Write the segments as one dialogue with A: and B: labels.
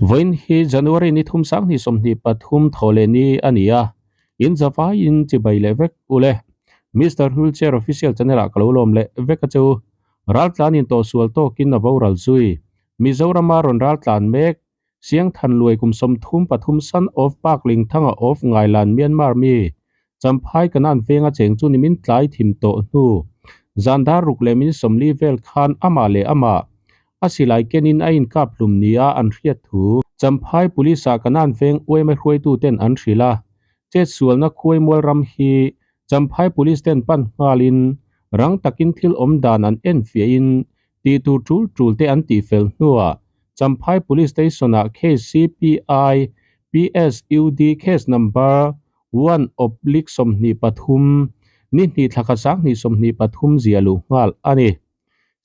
A: Vawiin hi January ni thum sanghnih 23 thaw leh ni a ni a, in zavaiin chibai leh vek u le. Mister Wheelchair Official channel ah ka lo lawm leh vek a che u. Raltlan in tawhsual tawkin a boral zui. Mizorama rawn raltlan mek Siangthan Luai kum 33 son of Park Ling Thanga of Ngailan Myanmar mi Champhai Kanan venga cheng chu nimin tlai thim tawh hnu. Zandar ruk leh min 40 vel khan amah leh amah a silai kenin a inkap hlum nia an hriat thu. Champhai Police ah Kanan veng uaima hruaitu ten an hrilh a. Chet sualna khuai mual ram hi Champhai Police ten pan nghalin rang takin thil awm dan an en fiahin tih tur tul tul te an tih fel hnuah Champhai Police Station ah case CPI PSUD case number 1/23 ni hnih thla khat 2023 zia luh nghal a ni.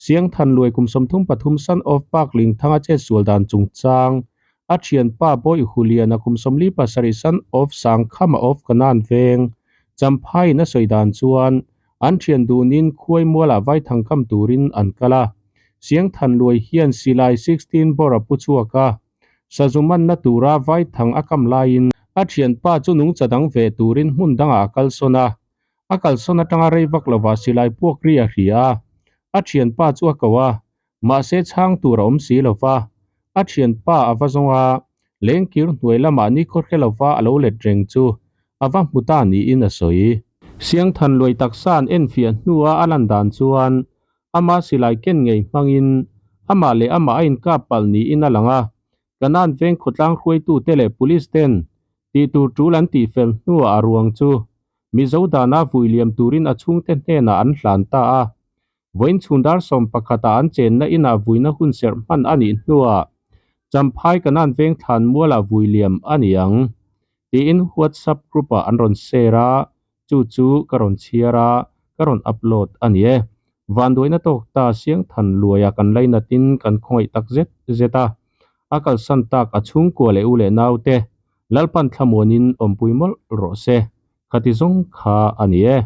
A: Siangthan Luai kum 33 son of Park Ling Thanga chet sual dan chungchang a thianpa Bawi Huliana kum 47 son of Sangkhama of Kanan veng Champhaiin a sawi dan chuan an thian dunin khuai mualah vai thang kam turin an kal a. Siangthan Luai hian silai 16 bore a pu chhuak a. Sazuman na tura vai thang a kam laiin a thianpa chu nungcha dang ve turin hmun dangah a kal sawn a. A kal sawn atanga rei vak lova silai puak ri a hria a. A thianpa chu a ko a, mahse chhang tur a awm si lova. A thianpa a va zawng a, lengkir hnuai lamah ni khaw hre lova a lo let reng chu a va hmu ta niin a sawi. Siangthan Luai taksa an enfiah hnua a lan dan chuan ama silai ken ngei hmangin amah leh amah a inkap palh niin a lang a. Kanan veng khawtlang hruaitute leh police ten tih tur tul an tih fel hnuah a ruang chu Mizo dana vui liam turin a chhungte hnenah an hlan ta a. Vawiin chhundar 11 ah an chenna inah vuina hun serh hman a nih hnuah Champhai Kanan veng thlan mualah vui liam a ni ang tiin WhatsApp group ah an rawn share a, chu chu ka rawn chhiar a, ka rawn upload a ni e. Vanduaina tawk ta Siangthan Luaia kan lainatin kan khawngaih tak zet zet a, a kalsan tak a chhungkua leh u leh naute Lalpan thlamuanin awmpui mawlh rawh se, khati zawng kha a ni e.